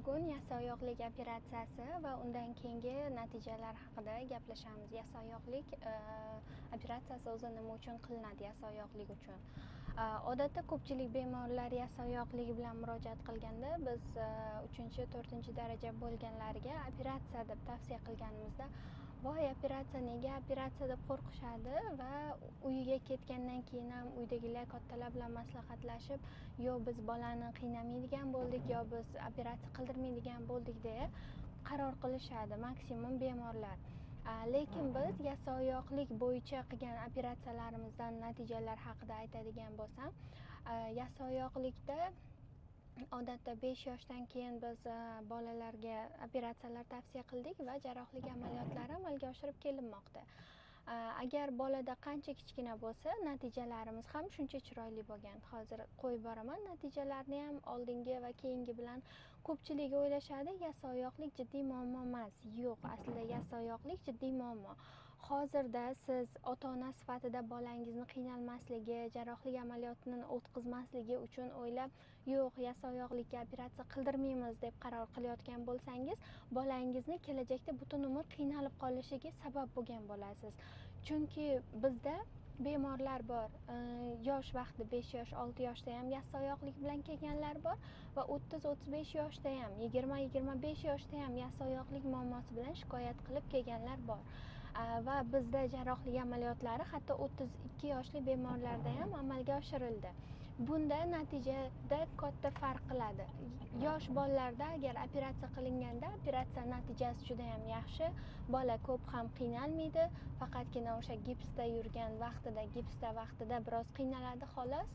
Bugun yassioyoqlik operatsiyasi va undan keyingi natijalar haqida gaplashamiz. Yassioyoqlik operatsiyasi o'zi nima uchun qilinadi, yassioyoqlik uchun? Odatda ko'pchilik bemorlar yassioyoqligi bilan murojaat qilganda biz uchinchi, to'rtinchi daraja bo'lganlariga operatsiya deb tavsiya qilganimizda, voy, operatsiya, nega operatsiya deb qo'rqishadi va uyiga ketgandan keyin ham uydagilar, kattalar bilan maslahatlashib, yo'q, biz bolani qiynamaydigan bo'ldik, yo biz operatsiya qildirmaydigan bo'ldik deya qaror qilishadi maksimum bemorlar. Lekin biz yassioyoqlik bo'yicha qilgan operatsiyalarimizdan natijalar haqida aytadigan bo'lsam, yassioyoqlikda odatda 5 yoshdan keyin biz bolalarga operatsiyalar tavsiya qildik va jarrohlik amaliyotlari amalga oshirib kelinmoqda. Agar bolada qancha kichkina bo'lsa, natijalarimiz ham shuncha chiroyli bo'lgan. Hozir qo'yib boraman natijalarni ham oldingi va keyingi bilan. Ko'pchiligi o'ylashadi, yassioyoqlik jiddiy muammo emas. Yo'q, aslida yassioyoqlik jiddiy muammo. Hozirda siz ota ona sifatida bolangizni qiynalmasligi, jarrohlik amaliyotini o'tkazmasligi uchun o'ylab, yo'q, yassioyoqlikka operatsiya qildirmaymiz deb qaror qilayotgan bo'lsangiz, bolangizni kelajakda butun umr qiynalib qolishiga sabab bo'lgan bo'lasiz. Chunki bizda bemorlar bor, yosh vaqti 5 yosh, 6 yoshda ham yassioyoqlik bilan kelganlar bor va 30, 35 yoshda ham, 20, 25 yoshda ham yassioyoqlik muammosi bilan shikoyat qilib kelganlar bor. Va bizda jarrohlik amaliyotlari hatto 32 yoshli bemorlarda ham amalga oshirildi. Bunda natijada katta farq qiladi. Yosh bolalarda agar operatsiya qilinganda, operatsiya natijasi juda ham yaxshi, bola ko'p ham qiynalmaydi, faqatgina o'sha gipsda yurgan vaqtida, gipsda vaqtida biroz qiynaladi xolos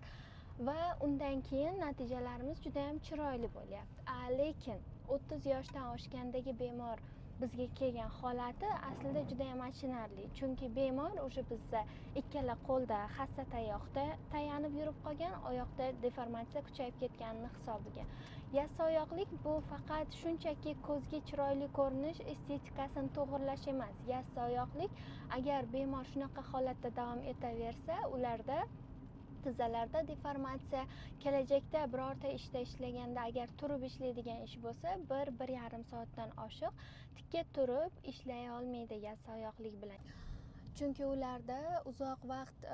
va undan keyin natijalarimiz juda ham chiroyli bo'lyapti. Lekin 30 yoshdan oshgandagi bemor bizga kelgan holati aslida juda ham achinarli, chunki bemor уже bizda ikkala qo'lda hassa tayoqda tayanib yurib qolgan, oyoqda deformatsiya kuchayib ketganini hisobiga. Yassioyoqlik bu faqat shunchaki ko'zga chiroyli ko'rinish, estetikasini to'g'irlash emas. Yassioyoqlik, agar bemor shunaqa holatda davom etaversa, ularda tizzalarda deformatsiya, kelajakda birorta ishda ishlaganda, agar turib ishlaydigan ish bo'lsa, 1, 1,5 soatdan oshiq tikka turib ishlay olmaydi yassioyoqlik bilan, chunki ularda uzoq vaqt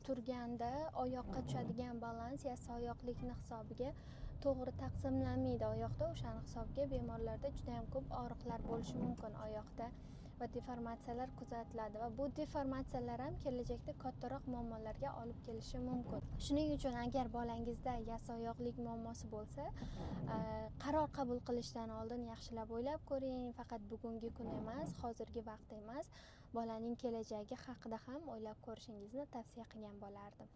turganda oyoqqa tushadigan balans yassioyoqlikni hisobiga to'g'ri taqsimlanmaydi oyoqda. O'shani hisobiga bemorlarda juda yam ko'p og'riqlar bo'lishi mumkin oyoqda va deformatsiyalar kuzatiladi va bu deformatsiyalar ham kelajakda kattaroq muammolarga olib kelishi mumkin. Shuning uchun agar bolangizda yassioyoqlik muammosi bo'lsa, qaror qabul qilishdan oldin yaxshilab o'ylab ko'ring. Faqat bugungi kun emas, hozirgi vaqt emas, bolaning kelajagi haqida ham o'ylab ko'rishingizni tavsiya qilgan bo'lardim.